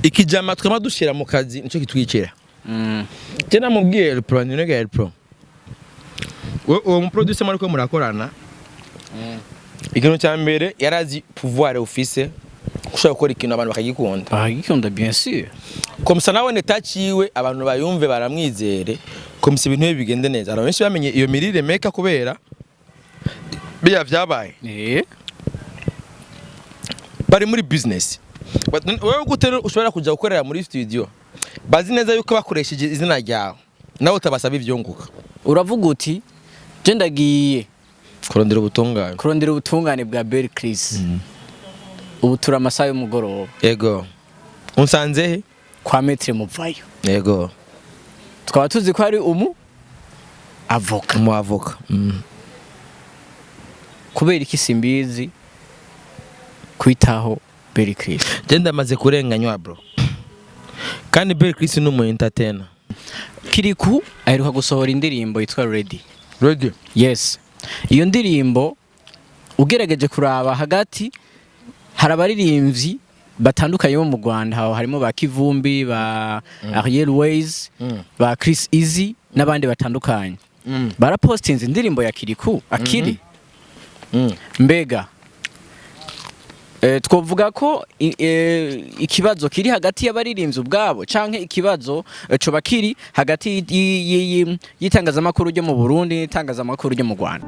Ikijama twama dushira mu kazi nico kitwicira. Je namubwiye El Pro, ni El Pro. Uwo muproducer mwariko murakorana, ikintu cya mbere yarazi pouvoir ufise, ushobora gukora ikintu abantu bakagikunda. Bagikunda, bien sûr. Comme ça nawe netaciwe abantu bayumve, baramwizere, comme ça ibintu bigende neza. Abantu benshi bamenye iyo mirire meka kubera biya vyabaye. Bari muri business. But wewe gute ushobora kuja gukorera muri studio bazi neza yuko bakoresheje izina ryawe, nawe utabasaba ivyunguka? Uravuga uti: "Je ndagiye kurondera ubutungane." Kurondera ubutungane bwa Bel Chris. Ubu turi amasaha y'umugoroba. Yego, unsanze he? Kwa Maître Muvayo. Yego. Tukaba tuzi ko ari umu avocat. Umu avocat. Kubera iki Simbizi kwitaho Bel Chris? Je ndamaze kurenganywa, bro, kandi Bel Chris ni umu entertainer. Kiriku aheruka gusohora indirimbo yitwa Ready. Ready. Yes, iyo ndirimbo ugerageje kuraba hagati hari abaririmbyi batandukanye bo mu Rwanda, aho harimo ba Kivumbi, ba Ariel Ways, ba Chris Easy n'abandi batandukanye. Barapostinze indirimbo ya Kiriku Akili. Mbega twovuga ko ikibazo kiri hagati y'abaririmbyi ubwabo canke ikibazo coba kiri hagati y'itangazamakuru ryo mu Burundi n'itangazamakuru ryo mu Rwanda?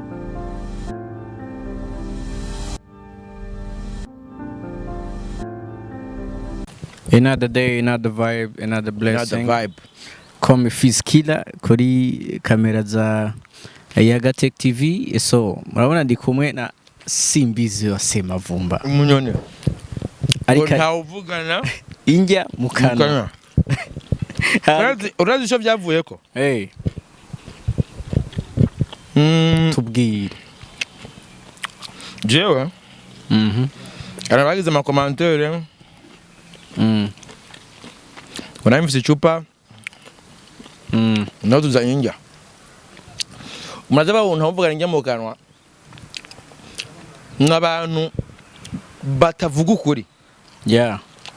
Another day, another vibe, another Another blessing. vibe. Comme Fiskila kuri kamera za Yaga Tech TV. So murabona ndi kumwe na Simbizi wa Semavumba. Umunyoni. Ariko ntawuvugana injya mu kanwa. Urazi ico vyavuyeko? Hey, tubwire. Jewe hari abagize amacommentaires ngo nawe mfise icupa, nawe tuzanye indya, umaze babona ntawuvugana indya mu kanwa n'abantu batavuga ukuri.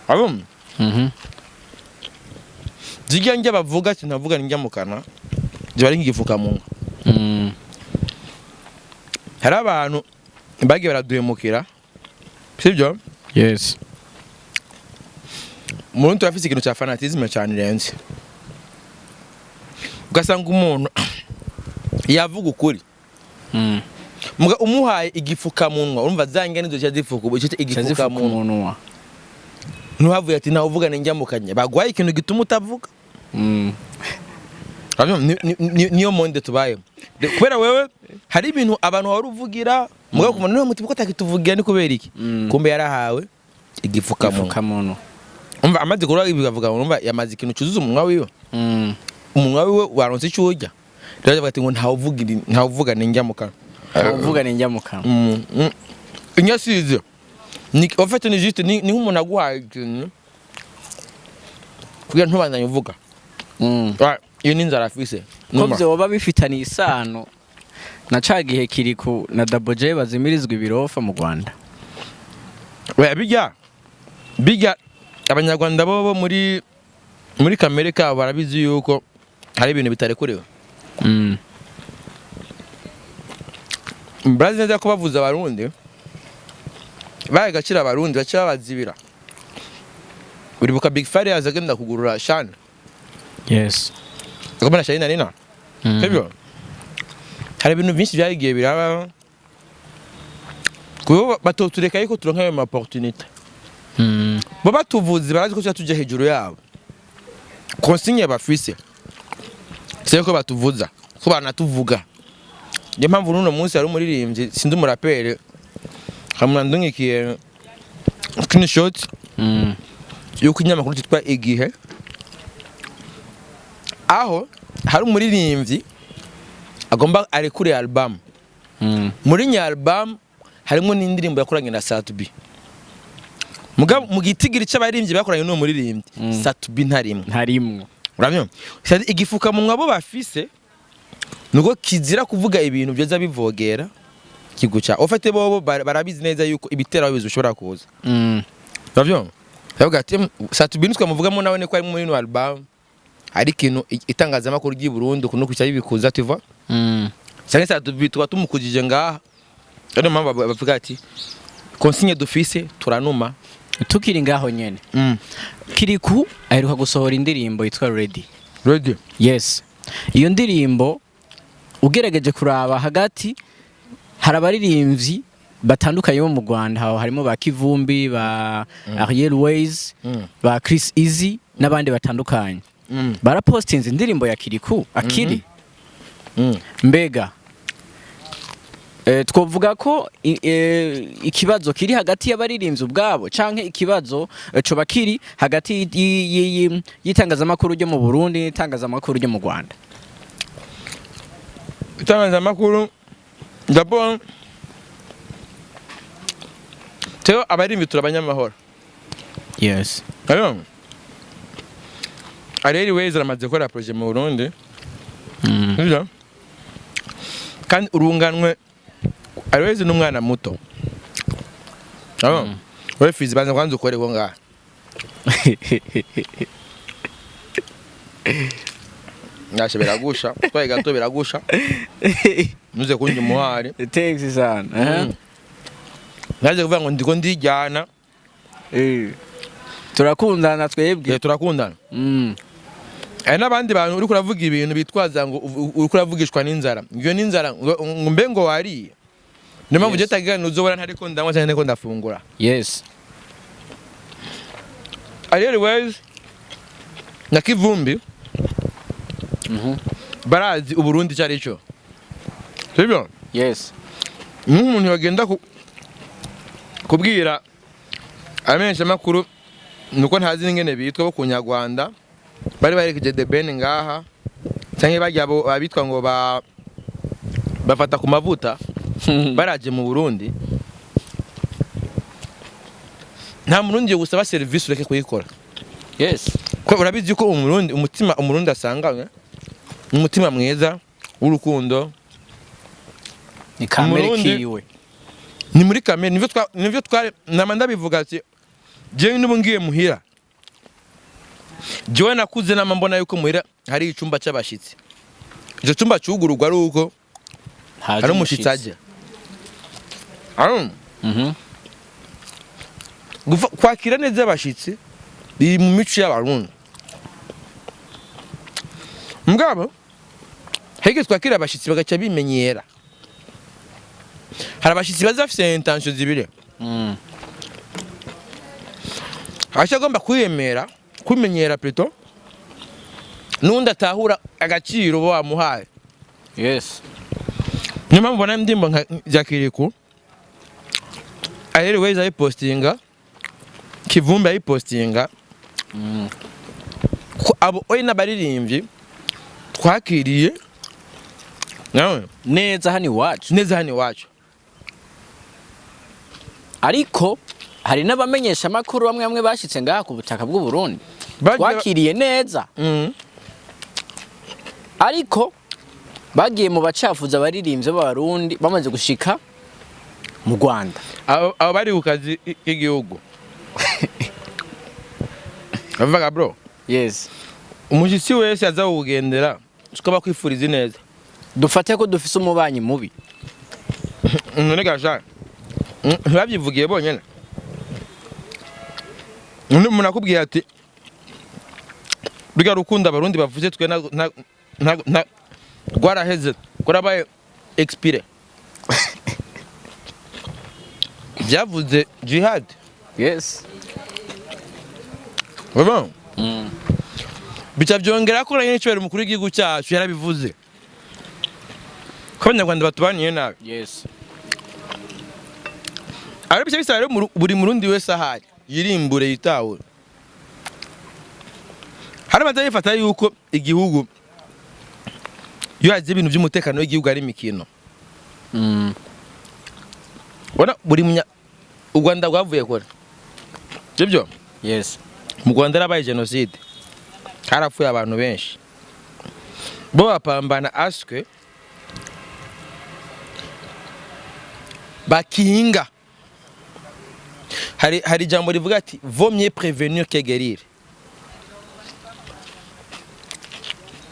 Abumva zirya ndya bavuga ati ntavugana indya mu kanwa ziba ari nk'igifukamunwa. Hari abantu bagiye baraduhemukira, sibyo? Yes. Umuntu turafise ikintu cya fanatisme cyane irenze, ugasanga umuntu yavuga ukuri, muga umuhaye igifukamunwa, urumva za ngene nizo zifuka ubu icyo igifukamunwa. Umunwa. Ntuhavuye ati ntawe uvugana indya mu kanya, baguhaye ikintu gituma utavuga. Urabona, niyo monde tubayemo. Kubera wewe hari ibintu abantu wari uvugira, mugabo kumva niwe mutima ko atakituvugira ni kubera iki? Kumbe yarahawe igifukamunwa. Igifukamunwa. Umva, amaze kuvuga ibi bavuga, urumva yamaze ikintu cyuzuza umunwa wiwe. Umunwa wiwe waronse icyo urya, rero bavuga ati ngo ntawuvugira, ntawuvugana indya mu kanwa. Uvugana indya mu kanwa. Inyasize ni en fait ni juste ni nk'umuntu aguhaye ikintu kugira ntubandanye uvuga. Ah, iyo ni inzara afise. Ko vyoba bifitaniye isano na ca gihe Kiriku na Double J bazimirizwa ibirofa mu Rwanda? Oya, bijya abanyarwanda bo muri kamere kabo barabizi yuko hari ibintu bitarekuriwe. Barazi neza ko bavuze abarundi baye agaciro, abarundi baca babazibira. Uribuka Big Farious agenda kugurura shana? Yes. Agomba na Shanina Nina. Sibyo, hari ibintu byinshi byagiye biraba kuko batotureka yuko turonka ayo ma opportunité. Bo batuvuze, barazi ko tuba tujya hejuru yabo. Consigne bafise c'est ko batuvuza ko banatuvuga. Niyo mpamvu n'uno munsi hari umuririmbyi, sindi umuraperi, hamwe ndungikiye screenshot yuko ikinyamakuru cyitwa Igihe, aho hari umuririmbyi agomba arekure album. Muri nya album harimo n'indirimbo yakoranye na Sat-B. Mugabo mu gitigiri cy'abaririmbyi bakoranye n'uwo muririmbyi, Sat-B ntarimwe. Ntarimwo. Urabyumva? C'est-à-dire igifukamunwa bo bafise nuko kizira kuvuga ibintu byoza bivogera kiguca. Ufate bobo barabizi neza yuko ibitero bizi ushobora kuza. Urabyumva? Yavuga ati Sat-B twamuvugamo nawe niko ari muri ino album, ari ikintu itangazamakuru ry'i Burundi ukuntu kucya bibikuza tuva cyane. Sat-B tuba tumukujije ngaha. Ariyo mpamvu bavuga ati consigne dufise turanuma. Tukiri ngaho nyene, Kiriku aheruka gusohora indirimbo yitwa Ready. Ready. Yes, iyo ndirimbo ugerageje kuraba hagati hari abaririmbyi batandukanye bo mu Rwanda, aho harimo ba Kivumbi, ba Ariel Ways, ba Chris Easy n'abandi batandukanye, barapostinze indirimbo ya Kiriku Akili. Mbega twovuga ko ikibazo kiri hagati y'abaririmbyi ubwabo canke ikibazo coba kiri hagati y'itangazamakuru ryo mu Burundi n'itangazamakuru ryo mu Rwanda? Itangazamakuru d'abord, teo abaririmbyi turi abanyamahoro. Ayo Ariel Ways aramaze gukora projet mu Burundi. Sivyo? Kandi urunganwe Ariel Ways n'umwana muto. Ayo wewe Fizi, banza kwanza ukore ko ngaha. Ngashe biragusha, twaye gato biragusha. Nuze kunjya umuhari. Thanks sana. Naje kuvuga ngo ndiko ndijyana. Turakundana twebwe. Turakundana. Hari n'abandi bantu uriko uravuga ibintu bitwaza ngo uriko uravugishwa n'inzara. Iyo n'inzara ngo mbe ngo wariye. Niyo mpamvu je tagira uzobona ntariko ndanywa cyangwa ntariko ndafungura. Ariel Ways na Kivumbi barazi Uburundi icyo ari cyo. Sibyo? Yes. Nk'umuntu bagenda kubwira amenyeshamakuru nuko ntazi n'ingene bitwa bo ku Nyarwanda bari baherekeje The Ben ngaha, cyangwa bajya abo abitwa ngo ba bafata ku mavuta baraje mu Burundi, nta Murundi yo gusaba serivisi ureke kuyikora. Ko urabizi ko Umurundi, umutima Umurundi asanganywe ni umutima mwiza w'urukundo. Ni kamere kiwe. Ni muri kamere, nivyo twari nama ndabivuga ati jewe n'ubu ngiye muhira, jewe nakuze nama mbona yuko muhira hari icumba c'abashitsi. Ico cumba cugururwa ari uko Haje hari umushitsi aje. Kwakira neza abashitsi biri mu mico y'Abarundi. Mugabo hege twakira abashitsi bagaca bimenyera. Hari abashitsi baza bafise intention zibiri. Acha agomba kwiyemera, kwimenyera plutôt, n'undi atahura agaciro bo wamuhaye. Niyo mpamvu ubona indirimbo nka za Kiriku, Ariel Ways ayipostinga, Kivumbi ayipostinga, ko abo oye n'abaririmbyi twakiriye nawe neza hano iwacu. Neza hano iwacu. Ariko hari n'abamenyesha amakuru bamwe bamwe bashitse ngaha ku butaka bw'u Burundi twakiriye neza, ariko bagiye mu bacafuza abaririmbyi b'Abarundi bamaze gushika mu Rwanda. Abo bari ku kazi k'igihugu bavuga bro, umushyitsi wese aza kukugendera tukaba kwifuriza ineza. Dufate ko dufise umubanyi mubi. None gasha ntibabyivugiye bonyene. Undi umuntu akubwiye ati rurya rukundo Abarundi bavuze twe rwaraheze, rwarabaye expiré, byavuze jihad. Urabona? Bica byongera ko na nyine umukuru w'igihugu cyacu yarabivuze ko Abanyarwanda batubaniye nabi. Ari bica bisaba rero buri Murundi wese ahari yirimbure, yitawe. Hari abatayifata yuko igihugu iyo hagize ibintu by'umutekano w'igihugu ari imikino. Ubona buri munya u Rwanda rwavuye kure, sibyo? Yes. Mu Rwanda harabaye jenoside, harapfuye abantu benshi, bo bapambana aswe bakinga. Hari ijambo rivuga ati: "Vaut mieux prévenir que guérir."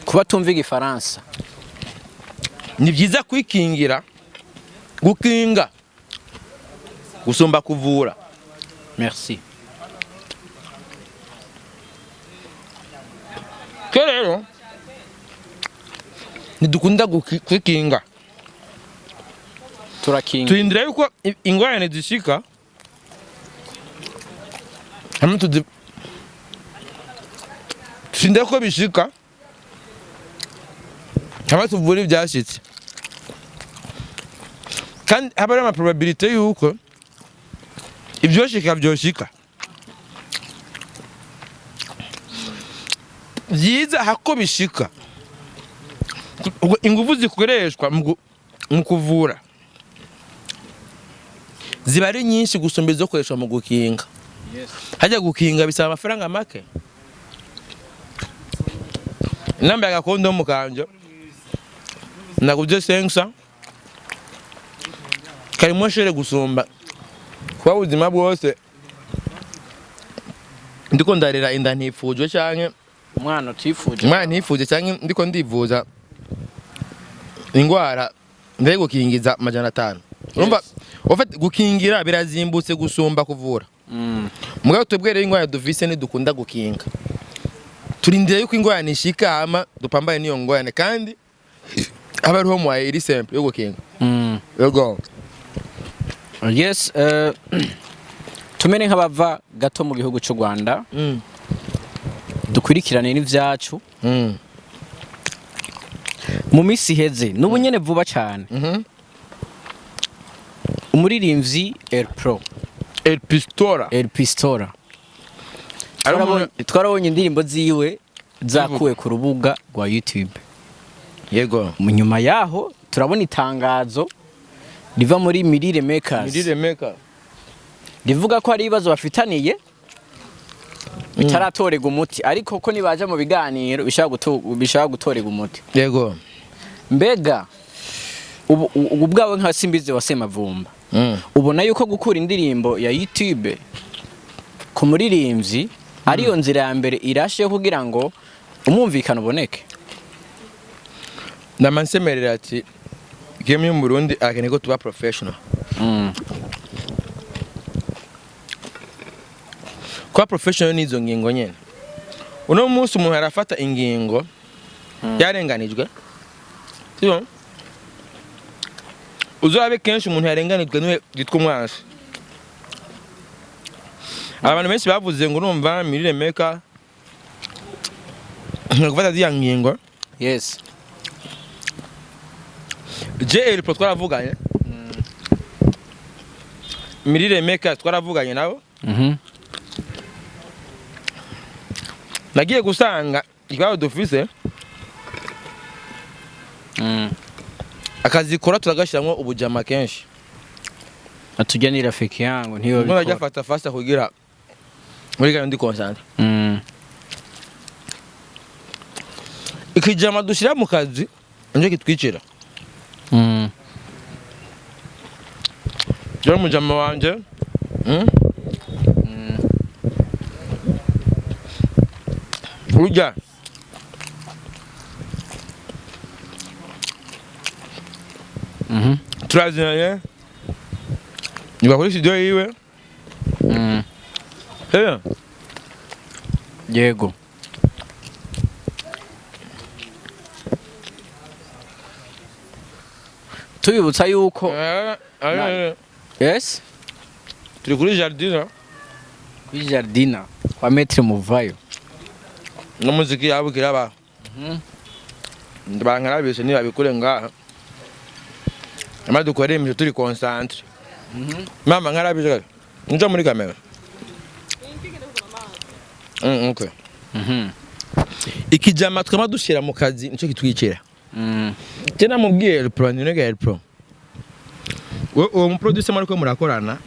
Kuba tumva igifaransa. Ni byiza kwikingira, gukinga gusumba kuvura. Merci. Ke rero ntidukunda kwikinga. Turakinga. Turindira yuko ingorane zishika, hamwe turindira ko bishika, hamwe tuvura ibyashitse, kandi haba hari ama probabilité yuko ibyoshika byoshika. Byiza hako bishika. Ubwo ingufu zikoreshwa mu kuvura ziba ari nyinshi gusumba izokoreshwa mu gukinga. Hajya gukinga bisaba amafaranga make. Inamba ya gakondo mu kanjo nakubye 500 karimo shere gusumba kuba ubuzima bwose ndiko ndarera inda ntifujwe canke umwana utifuje. Umwana ntifuje, canke ndiko ndivuza ingwara mbere gukingiza 500. Urumva, en fait, gukingira birazimbutse gusumba kuvura. Mugabo twebwe rero ingwara dufise ntidukunda gukinga, turindira yuko ingorane ishika, hama dupambane n'iyo ngorane, kandi haba hariho moyen iri simple yo gukinga. Yego. Yes, tumere nk'abava gato mu gihugu cy'u Rwanda, dukurikirane n'ivyacu. Mu minsi iheze, n'ubu nyene vuba cyane, umuririmbyi El Pro. El Pistola. El Pistola. Ari umuntu- Twarabonye indirimbo ziwe zakuwe ku rubuga rwa YouTube. Mu nyuma yaho turabona itangazo riva muri Mirire Makers, Mirire Maker, rivuga ko hari ibibazo bafitaniye bitaratorerwa umuti, ariko ko nibaja mu biganiro bishobora gutorerwa umuti. Mbega ubu bwawe nka Simbizi wa Semavumba, ubona yuko gukura indirimbo ya YouTube ku muririmbyi ariyo nzira ya mbere irashe yo kugira ngo umwumvikano uboneke? Ndama nsemerera ati game yo mu Burundi akeneye ko tuba professional. Kuba professional ni izo ngingo nyene. Uno munsi umuntu arafata ingingo yarenganijwe, sibyo? Uzorabe kenshi umuntu yarenganijwe niwe yitwa umwansi. Abantu benshi bavuze ngo urumva Mirire Maker gufata ziriya ngingo. Je El Pro twaravuganye, Mirire Maker twaravuganye nabo. Nagiye gusanga ikibazo dufise, akazi kora turagashiramwo ubujama kenshi. Atujya ni rafiki yangu ntiyo. Umuntu ajya afata fasta kugira muri gahunda ndi concentré. Ikijama dushyira mu kazi nicyo kitwicira. Rero umujama wanje, Urya turazinanye, niba kuri studio yiwe. Yego. Tubibutsa yuko yes. Turi kuri jardin. Kuri Jardina kwa Maître Muvayo. N'umuziki yabo kiraba bankarabise nibabikure ngaha, ama dukore imico turi concentré. Mama nkarabise nja muri kamera. Okay. Ikijama twama dushyira mu kazi nicyo kitwicira. Je namubwiye El Pro, ni El Pro, uwo muproducer mwariko murakorana,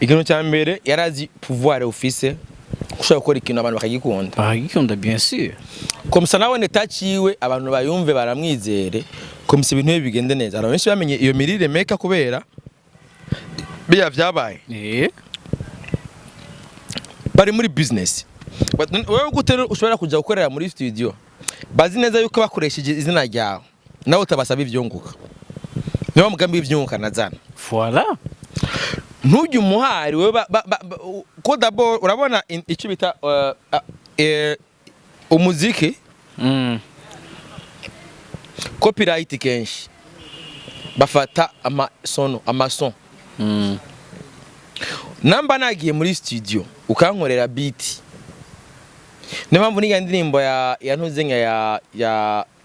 ikintu cya mbere yarazi pouvoir ufise, ushobora gukora ikintu abantu bakagikunda. Bagikunda, bien sûr. Comme ça nawe netaciwe abantu bayumve, baramwizere, comme ça ibintu bigende neza. Abantu benshi bamenye iyo Mirire Maker kubera Biya vyabaye. Bari muri business. But wewe gute rero ushobora kuja gukorera muri studio bazi neza yuko bakoresheje izina ryawe, nawe utabasaba ivyunguka? Niwo mugambi w'ivyunguka nazana. Voilà. Ntujye umuhari wewe ko d'abord urabona icyo bita umuziki, copyright, kenshi bafata amasono, amason. Namba nagiye muri studio ukankorera beat, niyo mpamvu n'iya ndirimbo ya ntuzenya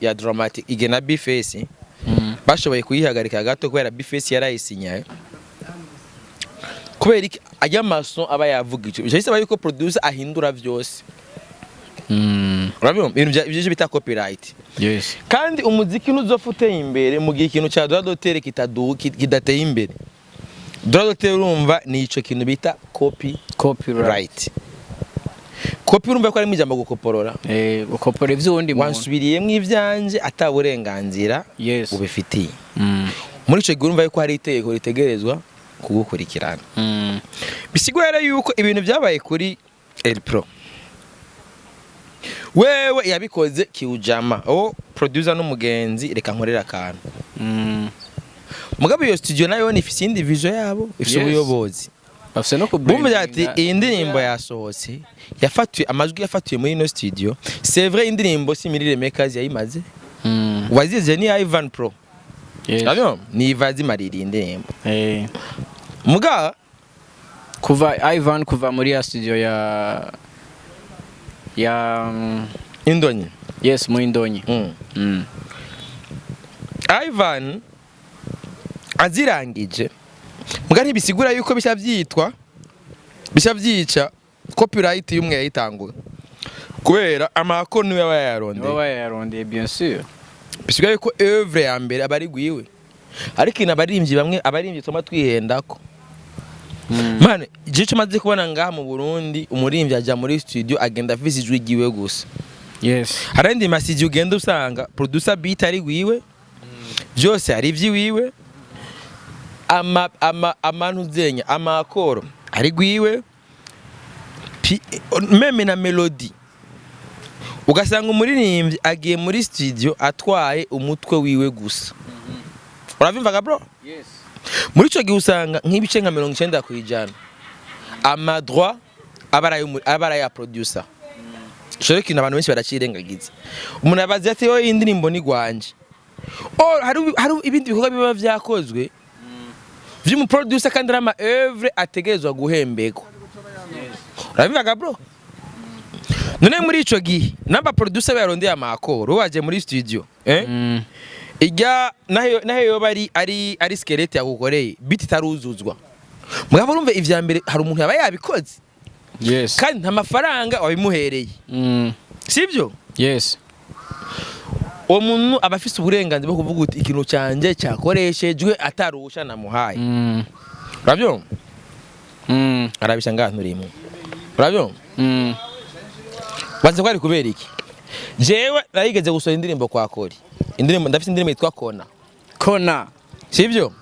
ya Dramatic igena B-Face, bashoboye kuyihagarika gato kubera B-Face yarayisinyaye. Kubera iki? Ajya amason aba yavugije, bica bisaba yuko producer ahindura vyose. Urabibona ibintu ivyo bita copyright. Kandi umuziki ntuzopfa uteye imbere mu gihe ikintu cya droit d'auteur kidateye imbere. Droit d'auteur, urumva, ni ico kintu bita copyright. Copyright. Copy, urumva ko ari mu ijambo gukoporora. Gukopora ivy'uwundi muntu. Wansubiriyemwo ivyanje ata burenganzira ubifitiye. Muri ico gihe urumva yuko hari itegeko ritegerezwa kugukurikirana. Bisigura rero yuko ibintu byabaye kuri El Pro, wewe yabikoze kiujama, o producer n'umugenzi, reka nkorera akantu. Mugabo iyo studio nayo ni ifise iyindi vision yabo, ifise ubuyobozi. Bafise no Bumva ati kubrandinga. iyi ndirimbo yasohotse, yafatiwe amajwi, yafatiwe muri ino studio. C'est vrai, indirimbo si Mirire Makers yayimaze. Wazize ni Ivan Pro. Urabibona? Ni Ivan azimarira iyi ndirimbo. Muga Kuva Ivan, kuva muri ya studio ya Indonyi. Yes, mu Indonyi. Ivan azirangije, muga ntibisigura yuko bisha byitwa, bisha byica copyright y'umwe yayitanguye, kubera amako niwe aba niwe yayarondeye. Wayarondeye, bien sûr. Bisigaye yuko œuvre ya mbere aba ari gwiwe. Ariko ina abaririmbyi bamwe, abaririmbyi tuma twihendako. Man, je ico maze kubona ngaha mu Burundi, umuririmbyi aja muri studio agenda afise ijwi ryiwe gusa. Hari andi ma studio ugenda usanga producer beat ari gwiwe, byose ari ivy'iwiwe, ama ama amantu zenya amakoro ari gwiwe, même na melody. Ugasanga umuririmbyi agiye muri studio atwaye umutwe wiwe gusa. Uravyumvaga, bro? Yes. Muri ico gihe usanga nk'ibice nka 90% ama droit aba ari aya producer. Ico rero ikintu abantu benshi baracirengagiza. Umuntu abaza ati: "Oye, indirimbo ni gwanje." Oh, hari ibindi bikorwa biba vyakozwe vy'umuproducer kandi ari ama œuvre ategerezwa guhembegwa. Urabivuga, bro? None muri ico gihe namba producer yarondeye amakoro, waje muri studio, ijya naho yoba ari squelette yagukoreye, beat itaruzuzwa, mugabo urumva ivya mbere hari umuntu yaba yabikoze kandi nta mafaranga wabimuhereye. Sibyo? Yes. Uwo muntu aba afise uburenganzira bwo kuvuga uti ikintu cyanjye cyakoreshejwe ataruhusha namuhaye. Urabyumva? Arabisha ngaha nturimwe. Urabyumva? Baze ko ari kubera iki? Jewe narigeze gusohora indirimbo kwa Kori, indirimbo, ndafise indirimbo yitwa Kona. Kona. Sibyo?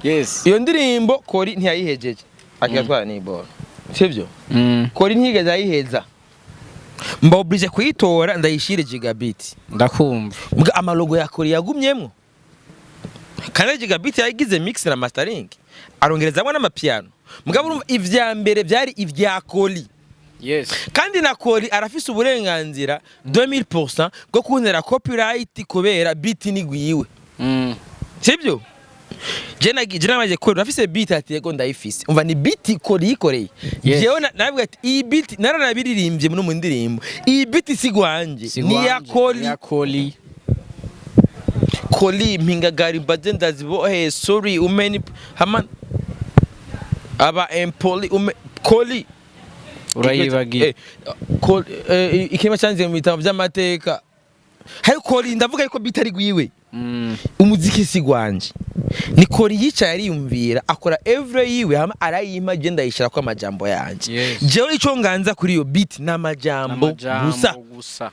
Yes. Iyo ndirimbo Kori ntiyayihejeje, akiyatwara n'iboro, sibyo? Kori ntiyigeze ayiheza, mba obligé kuyitora ndayishire Gigabit. Ndakumva. Mbwa amalogo ya Kori yagumyemwo, kandi Gigabit yagize mix na mastering, arongerezamwo n'amapiano. Mugabo urumva ivya mbere byari ivya Kori. Kandi na Kori arafise uburenganzira 2000% bwo kuntera copyright kubera beat ni gwiwe. Sibyo? Je namaze kuri urafise beat? Ati yego, ndayifise. Umva, ni beat Kori yikoreye. Jewe navuga ati iyi beat naranabiririmbye muri mu ndirimbo, iyi beat si gwanje, Si ni ya gwanje, Kori. ni ya Koli. Koli mpinga gari mbaze ndazibohe, sorry umeni hama aba empoli ume Koli. Urayibagiye. Ikirema cyanze mu bitabo by'amateka hari Kori, ndavuga yuko beat ari gwiwe. Umuziki si gwanje, ni Kori yicaye ariyumvira, akora œuvre yiwe, hama arayimpa, je ndayishira ko amajambo yanje. Jewe ico nganza kuri iyo beat ni amajambo Amajambo gusa. Gusa.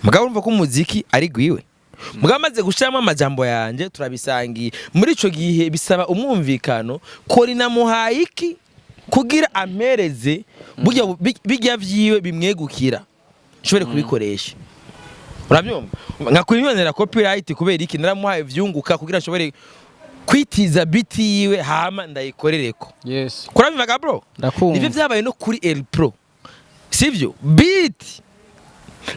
Mugabo urumva ko umuziki ari gwiwe. Mugabo amaze gushiramo amajambo yanje, turabisangiye. Muri ico gihe bisaba umwumvikano. Kori namuhaye iki kugira ampereze burya bijya vyiwe bimwegukira, nshobore kubikoresha. Urabyumva? Nkakwiyonera copyright kubera iki? Naramuhaye vyunguka kugira nshobore kwitiza beat yiwe, hama ndayikorereko. Kurabivaga, bro? Ndakumva. Nivyo vyabaye no kuri El Pro, sivyo? Beat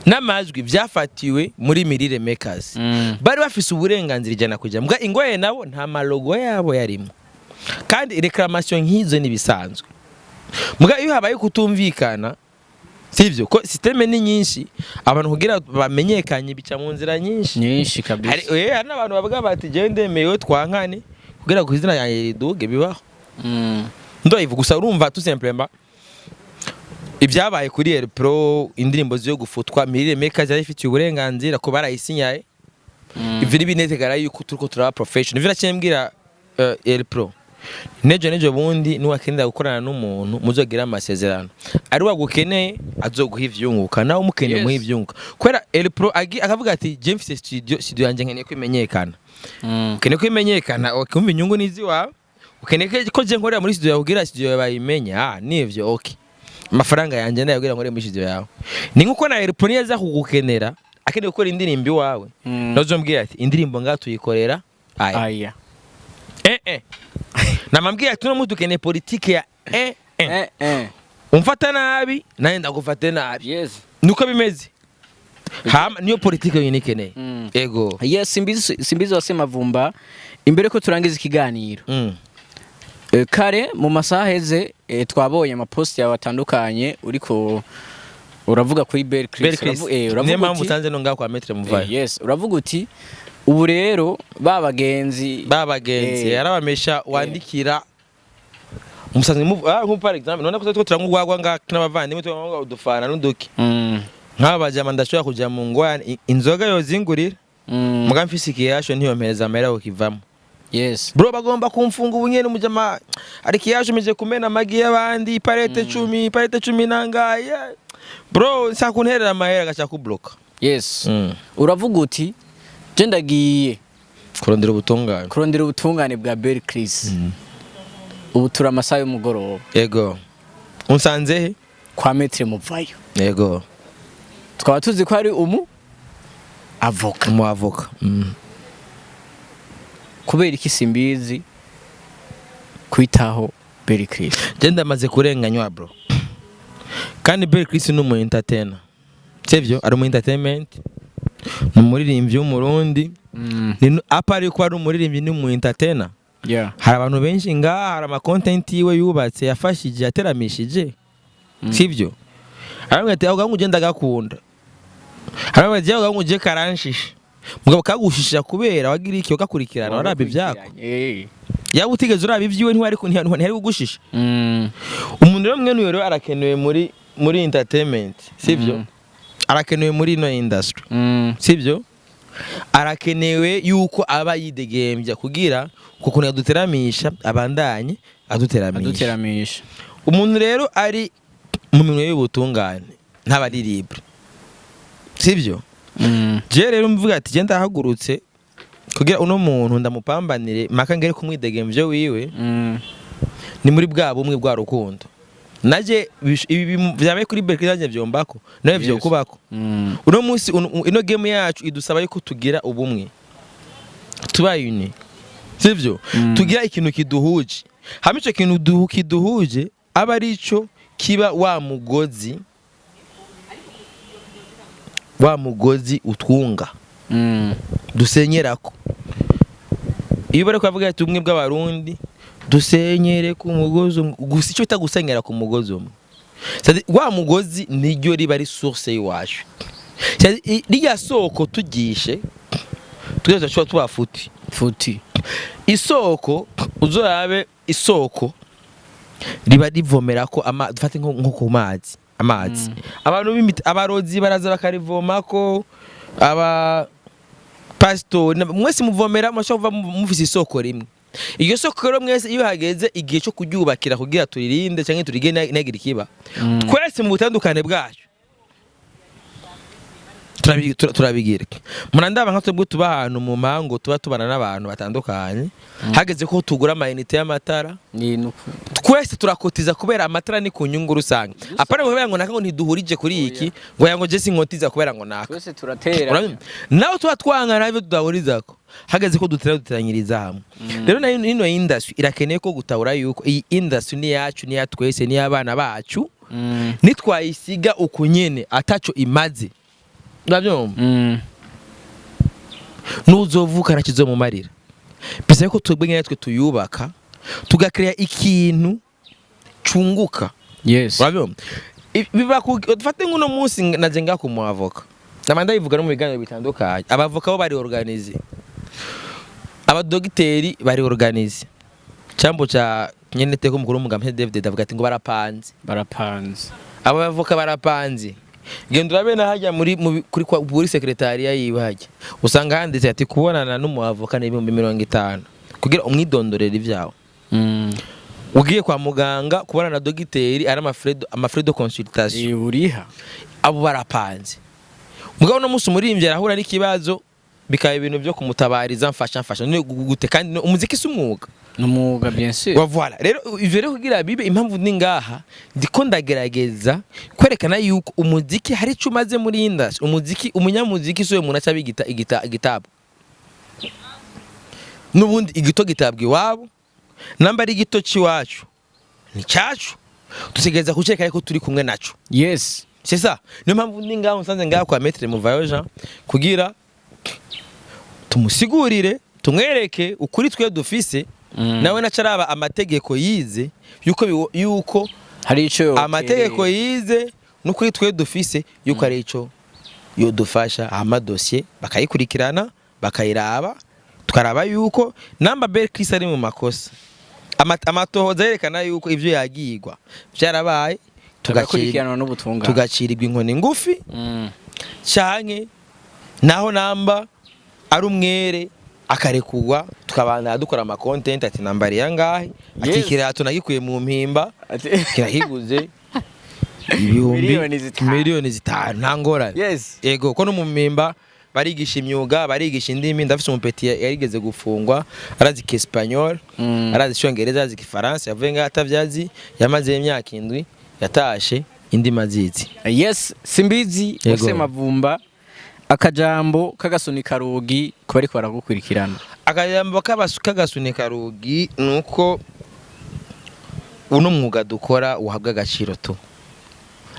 n'amajwi vyafatiwe muri Mirire Makers. Bari bafise uburenganzira 100%. Mbwa ingoye nabo nta malogo yabo yarimo, kandi réclamation nk'izo nibisanzwe. Mbwa iyo habaye kutumvikana, sivyo ko système ni nyinshi, abantu kugira bamenyekanye bica mu nzira nyinshi. Nyinshi kabisa. Hari n'abantu bavuga bati: "Jewe ndemewe twankane kugira ku izina yanjye riduge." Bibaho. Ndoyivuga gusa. Urumva, tout simplement ibyabaye kuri El Pro, indirimbo zo gufutwa, Mirire Makers yari ifitiye uburenganzira ko barayisinyaye. Ivyo ni binetegara yuko turiko turaba professional. Ivyo naciye mbwira El Pro nejo nejo bundi: nuwakenera gukorana n'umuntu, muzogira amasezerano, ari wagukeneye azoguha ivyunguka, nawe umukeneye muha ivyunguka. Kubera El Pro akavuga ati: "Je mfise studio, studio yanje nkeneye ko imenyekana." Ukeneye ko imenyekana, ukumva inyungu nizi wawe. Ukeneye ko je nkorera muri studio yawe kugira studio yawe bayimenya. Ah, nivyo, okay, amafaranga yanje ndayabwira nkorere muri studio yawe. Ni nkuko na El Pro niyaza kugukenera, akeneye gukora indirimbo iwawe, nazombwira ati: "Indirimbo ngaha tuyikorera aya." Aya. Namambwira ati: "Uno munsi dukeneye politike ya Umfata nabi, nanjye ndagufate nabi. Niko bimeze. Hama niyo politike yonyine ikeneye. Ego. Yes, Simbizi, Simbizi wa Semavumba, imbere ko turangiza ikiganiro, kare mu masaha aheze, twabonye amaposti yawe atandukanye uriko uravuga kuri Bell Chris. Bell Chris. Uravuga Niyo mpamvu uti usanze no ngaho kwa Maître Muvayo. Yes, uravuga uti ubu rero ba bagenzi Ba bagenzi yarabamesha wandikira umusanzwe mu nko par exemple none ko turanywa urwagwa ngaha n'abavandimwe, tunywa udufana n'uduki. Nk'aba bajama ndashobora kuja mu ngwane, inzoga yozingurira, muga mfise ikiyasho ntiyompereza amahera yo kivamo. Bro, bagomba kumfunga ubu nyene. Umujama ariko iyasho meje kumena amagi y'abandi, iparete 10, iparete 10 nangaye, bro, nsa kunterera amahera agaca kubloka. Uravuga uti: "Je ndagiye kurondera ubutungane." Kurondera ubutungane bwa Bell Chris. Ubu turi amasaha y'umugoroba. Yego, unsanze he? Kwa Maître Muvayo. Yego. Tukaba tuzi ko ari umu avoka. Umu avocat. Kubera iki Simbizi kwitaho Bell Chris? Je ndamaze kurenganywa, bro. Kandi Bell Chris ni umu entertainer, sivyo? Ari mu entertainment, ni umuririmbyi w'Umurundi. Ni apa ariko ari umuririmbyi, ni umu entertainer. Hari abantu benshi ngaha, hari ama content yiwe yubatse, yafashije, yateramishije, sivyo? Arambwira ati: "Aho ugenda gakunda." Arambwira ati: "Aho uje karanshisha." Mugabo kagushisha kubera wagira iki? Ugakurikirana, waraba ivyako. Yaba utigeze uraba ivyiwe, ntiyari kugushisha. Umuntu rero mwene uyo rero arakenewe muri entertainment, sivyo? Arakenewe muri ino industry, sivyo? Arakenewe yuko aba yidegembya kugira kukuntu yaduteramisha abandanye aduteramisha. Aduteramisha. Umuntu rero ari mu minwe y'ubutungane ntaba ari libre, sivyo? Je rero mvuga ati: "Je ndahagurutse kugira uno muntu ndamupambanire maka ngere kumwidegemvyo wiwe." Ni muri bwa bumwe bwa rukundo. Naje ibi vyabaye kuri Berkeley, nanjye vyombako nawe vyokubako. Uno munsi ino game yacu idusaba yuko tugira ubumwe, tuba unis, sivyo? Tugira ikintu kiduhuje, hamwe ico kintu kiduhuje aba ari ico kiba wa mugozi, wa mugozi utwunga, dusenyerako. Iyo bari kuvuga ati ubumwe bw'Abarundi, dusenyere ku mugozi umwe, gusa icyo bita gusenyera ku mugozi umwe, C'est-à-dire, wa mugozi niryo riba ari source y'iwacu. C'est-à-dire, rirya soko tugishe twese tuba tubafuti. Futi. Isoko, uzorabe isoko riba rivomera ko ama dufate nko ku mazi, amazi abantu b'imiti, abarozi baraza bakarivomako, aba pastori mwese muvomera, murashobora kuva mufise isoko rimwe. Iryo soko rero mwese iyo hageze igihe cyo kuryubakira kugira turirinde cyangwa turige ntagire ikiba, twese mu butandukane bwacu Turabigira murandaba nka twebwe tuba ahantu mu mpango, tuba tubana n'abantu batandukanye. Hageze ko tugura ama unités y'amatara, Ni nuko. twese turakotiza, kubera amatara ni ku nyungu rusange. Apana kubera ngo naka ngo ntiduhurije kuri iki, ngo yango je sinkotiza kubera ngo naka. Twese turatera. Urabona? Nawe tuba twangana ibyo tudahurizako, hageze ko dutera, duteranyiriza hamwe. Rero nayo ino industry irakeneye ko gutahura yuko iyi industry ni yacu, ni ya twese, ni y'abana bacu. Nitwayisiga uku nyene ataco imaze, urabyumva? Nuzovuka ntakizomumarira. Bisaba ko twebwe nyene twe tuyubaka, tugakreya ikintu cunguka. Urabyumva? Biba dufate nk'uno munsi naje ngaha ku mu avocat, nama ndabivuga no mu biganiro bitandukanye. Abavoka bo bari organisés, abadogiteri bari organisés. Cambo ca nyene teko mukuru w'umugambi David avuga ati ngo barapanze. Barapanze. Aba bavoka barapanze. Genda urabe na hajya muri kuri kwa muri secrétariat yiwe, hajya usanga handitse ati kubonana n'umuavoka ni 50,000 kugira umwidondorere ivyawe. Ugiye kwa muganga kubona na dogiteri ari ama frais de consultation. Uriha. Abo barapanze. Mugabo no musi umuririmbyi arahura n'ikibazo, bikaba ibintu byo kumutabariza: mfasha, mfasha. None gute? Kandi umuziki si umwuga? Ni umwuga, bien sûr. Wa voilà. Rero ivyo rero kugira bibe, impamvu ni ngaha ndiko ndagerageza kwerekana yuko umuziki hari ico umaze muri industry. Umuziki, umunyamuziki si umuntu aca bigita igita igitabo. N'ubundi igito gitabwa iwabo. Namba ari igito c'iwacu, ni cyacu, dutegereza kucereka ko turi kumwe naco. C'est ça, niyo mpamvu ndi ngaho nsanze ngaho kwa Maître Muvayo Jean, kugira tumusigurire, tumwereke ukuri twe dufise. Nawe naca araba amategeko yize yuko yuko hari ico. Amategeko yize n'ukuri twe dufise, yuko ari ico yodufasha, amadosiye bakayikurikirana, bakayiraba, tukaraba yuko namba Bel Chris ari mu makosa. Amatohoza yerekana yuko ivyo yagirwa vyarabaye, tugakurikiranwa n'ubutungane, tugacirirwa inkoni ngufi, canke naho namba ari umwere akarekugwa, tukabandana dukora ama content. Ati nambari yangahe? Ati ikirato nagikuye mu mpimba, kirakiguze ibihumbi 5 miliyoni. 5 miliyoni, nta ngorane. Yego, ko no mu mpimba barigisha imyuga, barigisha indimi. Ndafise umu petit yarigeze gufungwa, arazi Espagnol, arazi Icyongereza, arazi Igifaransa. Yavuye ngaho atavyazi, yamaze imyaka 7, yatashe indimi azizi. Yes, simbizi. Yego. Wese Mavumba, akajambo k'agasunika rugi ku bariko baragukurikirana. Akajambo k'agasunika rugi nuko uno mwuga dukora uhabwa agaciro tu.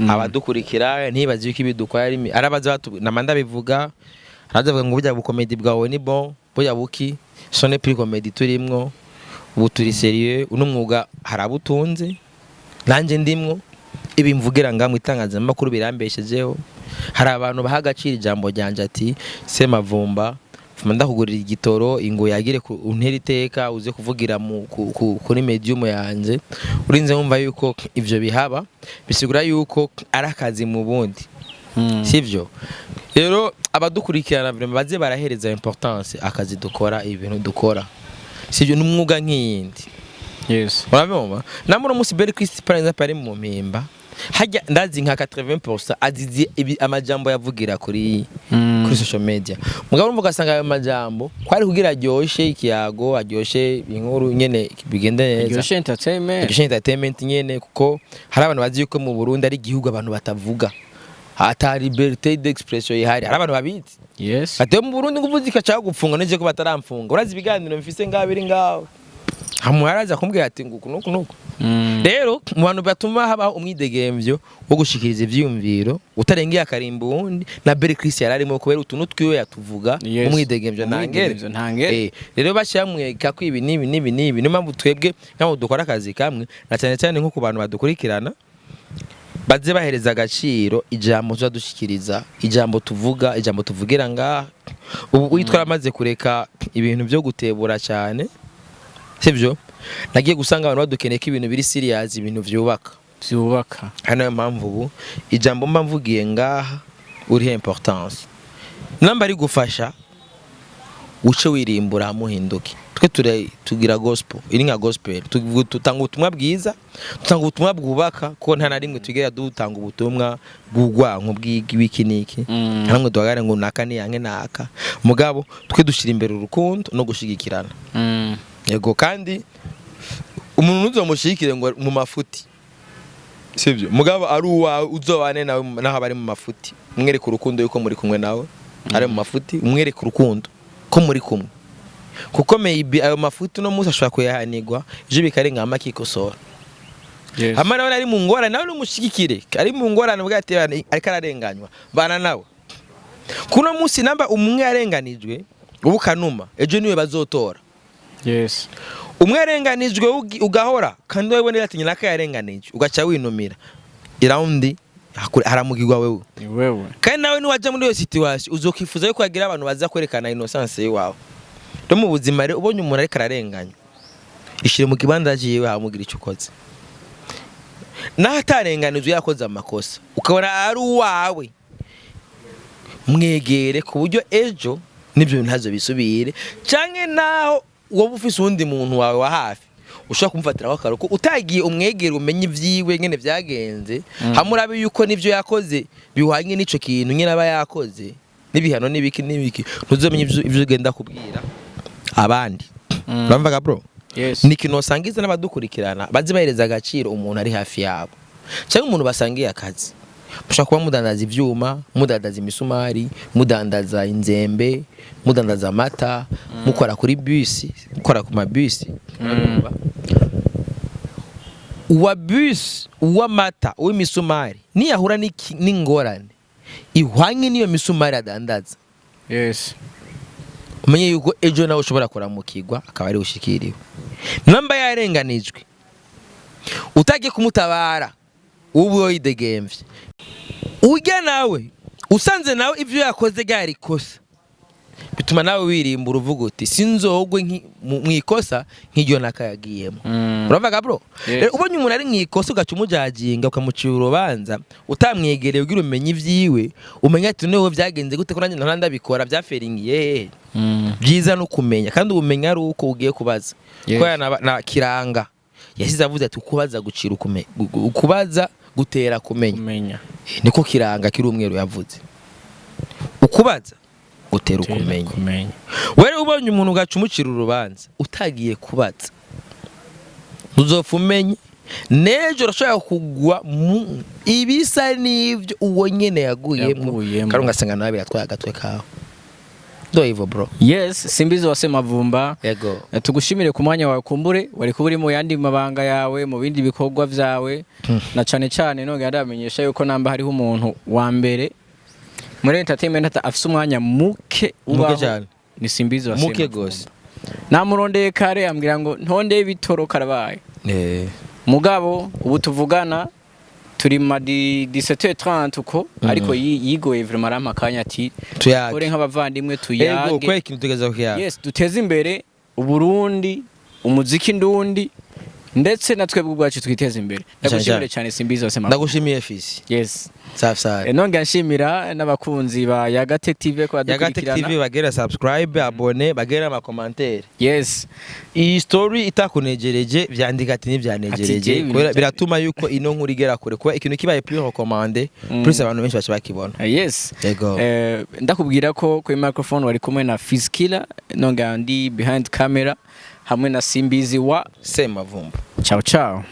Abadukurikira ntibazi yuko ibi dukora ari arabaza nama ndabivuga, araza ngo burya bukomedi bwawe ni bon, burya buki sone plus comédie turimwo ubu, turi sérieux. Uno mwuga harabutunze, nanjye ndimwo. Ibi mvugira nga mu itangazamakuru birambeshejeho. Hari abantu baha agaciro ijambo ryanje, ati Semavumba, vuma ndakugurira igitoro ingo yagire ku untera iteka uze kuvugira mu, ku, ku, kuri medium yanje. Urinze wumva yuko ivyo bihaba, bisigura yuko ari akazi mu bundi. Sivyo? Rero abadukurikirana vraiment baze barahereza importance akazi dukora, ibintu dukora, sivyo? N'umwuga nk'iyindi. Urabibona, namwe uno munsi Bel Chris par exemple ari mu mpimba hajya, ndazi nka 80% azizi amajambo yavugira kuri social media. Mugabo urumva ugasanga ayo majambo kwari kugira aryoshe ikiyago, aryoshe inkuru nyene, bigende neza. Iryoshe entertainment. Aryoshe entertainment nyene, kuko hari abantu bazi yuko mu Burundi ari igihugu abantu batavuga, ata liberté d'expression ihari. Hari abantu babizi. Ati mu Burundi ngo uvuze ikaca gupfunga nije ko bataramfunga. Urazi ibiganiro mfise ngaho biri ngaho, hamwe haraza kumbwira ati ngo nuku nuku. Rero mu bantu batuma habaho umwidegemvyo wo gushikiriza ivyiyumviro utarengeye akarimba uwundi, na Bel Chris yararimo, kubera utuntu twiwe yatuvuga. Umwidegemvyo ntangere. Umwidegemvyo ntangere. Rero bashyira ko ibi n'ibi n'ibi n'ibi, niyo mpamvu twebwe nk'abo dukora akazi kamwe, na cyane cyane nko ku bantu badukurikirana, baze bahereza agaciro ijambo tuza dushikiriza, ijambo tuvuga, ijambo tuvugira ngaha. Ubu witwa amaze kureka ibintu byo gutebura cyane, sibyo? Nagiye gusanga abantu badukeneye ko ibintu biri serious, ibintu vyubaka. Vyubaka. Hano niyo mpamvu ubu ijambo mba mvugiye ngaha uriho importance, namba ari gufasha uce wirimbura, muhinduke. Twe Twe tugira gospel, iri nka gospel. Tutanga ubutumwa bwiza, tutanga ubutumwa bwubaka, kuko nta na rimwe tugera dutanga ubutumwa bw'urwanko, bw'ibiki n'iki. Nta namwe duhagarare ngo naka niyanke naka. Mugabo twe dushyira imbere urukundo no gushigikirana. Yego, kandi umuntu ntuzomushigikire ngo mu mafuti, sibyo? Mugabo ari uwawe, uzobane nawe naho aba ari mu mafuti, umwereke urukundo yuko muri kumwe nawe. Ari mu mafuti, umwereke urukundo ko muri kumwe, kuko maybe ayo mafuti uno munsi ashobora kuyahanirwa, ejo bikarenga hama akikosora. Hama nawe ari mu ngorane, nawe numushigikire. Ari mu ngorane ubwo ati ariko ararenganywa, bana nawe. Kuno munsi namba umwe yarenganijwe ubu kanuma, ejo niwe bazotora. Umwe yarenganijwe ugahora kandi wowe ati nyina yarenganijwe, ugaca winumira irawundi, haramugirwa wewe. Ni wewe. Kandi nawe niwajya muri iyo situation uzokifuza yuko hagira abantu baza kwerekana innocence yiwawe. No mu buzima rero, ubonye umuntu ariko ararenganywa, ishire mu kibanza ciwe, hamugira icyo ukoze. Naho atarenganijwe yakoze amakosa, ukabona ari uwawe, mwegere ku buryo ejo n'ibyo bintu ntazo bisubire, canke naho wowe ufise uwundi muntu wawe wa hafi ushobora kumufatiraho akaruko, utagiye umwegere umenye ibyiwe nyene vyagenze, hamwe urabe yuko n'ivyo yakoze bihwanye n'ico kintu nyene aba yakoze, n'ibihano n'ibiki n'ibiki, ntuzomenye ivyo ugenda kubwira abandi. Uramvaga bro? Yes. Ni ikintu wasangiza n'abadukurikirana, bazi bahereza agaciro umuntu ari hafi yabo cyangwa umuntu basangiye akazi. Mushobora kuba mudandaza ivyuma, mudandaza imisumari, mudandaza inzembe, mudandaza amata, mukora kuri bisi, mukora ku mabisi. Uwa bisi, uw'amata, uw'imisumari, niyahura n'ingorane ihwanye n'iyo misumari adandaza, umenye yuko ejo nawe ushobora kuramukirwa akaba ari ushikiriwe. Namba yarenganijwe utagiye kumutabara, ubu widegemvye, ujya nawe usanze nawe ibyo yakoze ryari ikosa, bituma nawe wirimbura uvuga uti sinzogwe mu ikosa nk'iryo nakayagiyemo. Uravuga bro? Yes. Rero ubonye umuntu ari mu ikosa ugaca umujajinga, ukamucira urubanza utamwegereye ugira umenye ibyiwe, umenye ati noneho byagenze gute, ko nanjye nahora ndabikora, byaferingiye hehe? Byiza no kumenya, kandi ubumenya ari uko ugiye kubaza. Kubera na Kiranga yasize avuze ati ukubaza gucira ukubaza gutera kumenya. Kumenya. Niko Kiranga kiri umweru yavuze, ukubaza gutera ukumenya. Kumenya. Wewe ubonye umuntu ugaca umucira urubanza utagiye kubaza, ntuzopfa umenye n'ejo urashobora kugwa mu ibisa n'ibyo uwo nyene yaguyemwo, Yaguyemwo. kandi ugasanga nawe biratwaye agatwe kawe. Ndo hivyo bro. Yes, Simbizi wa Semavumba. Yego. Tugushimire ku mwanya wawe. Kumbure wari kuba uri mu yandi mabanga yawe, mu bindi bikorwa vyawe, na cane cane nongera ndabamenyesha yuko namba hariho umuntu wa mbere muri entertainment afise umwanya muke ubaho, cyane. ni Simbizi wa Muke Semavumba. gose. Namurondeye kare ambwira ngo ntondeye ibitoro karabaye. Mugabo ubu tuvugana turi ma 17h30 uko, ariko yigoye vraiment arampa akanya ati Tuyage. kore nk'abavandimwe, Ego. tuyage. Kwe ikintu tugeza kuyaga. Yes, duteze imbere Uburundi, umuziki ndundi, ndetse na twebwe ubwacu twiteze imbere. Ndagushimire cyane, Simbizi wa Semavumba. Ndagushimiye fisi. Yes. Safi safi. Nongera nshimira n'abakunzi ba Yagatech TV ko Yagatech badukurikirana. TV, bagera subscribe, abonner, bagera ama commentaire. Iyi story itakunejereje, vyandika ati Ati ntibyanejereje, jewe kubera ibintu biratuma yuko ino nkuru igera kure, kuba ikintu kibaye plus recommandé, plus abantu benshi baca bakibona. Yes. Yego. Ndakubwira ko kuri microphone wari kumwe na Fizkiller, nongera ndi behind camera hamwe na Simbizi wa Semavumba. Ciao ciao.